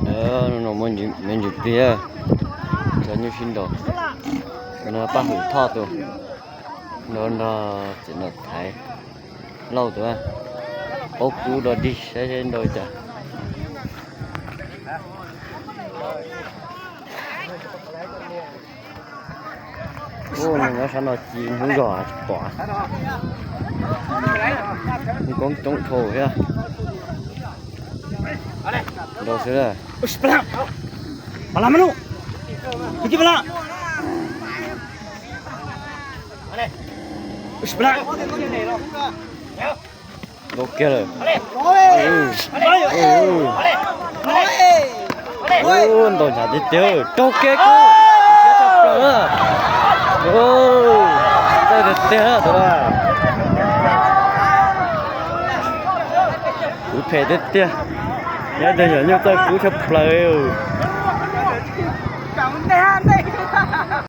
No muaj ntsis plig, cov nyuj sib nraus. No Paj Hwm Thoj tus, nrog nrog txiv Nom Thaiv Lauj tus, paub kub dog dig saib seb nrau cas. Ub, nyob sab no ci hnub zog tsis pom. Koob coob dhau thiab. Nrau xwb na. Nrau kiag lawm. Ntaus nchav tiag tiag, raug kiag kub, siab tshaj plaws na. Txawj tiag tiag na tus no. Kub phem tiag tiag. Nyob ntawm yog nyuj txawj kub tshaj plaws.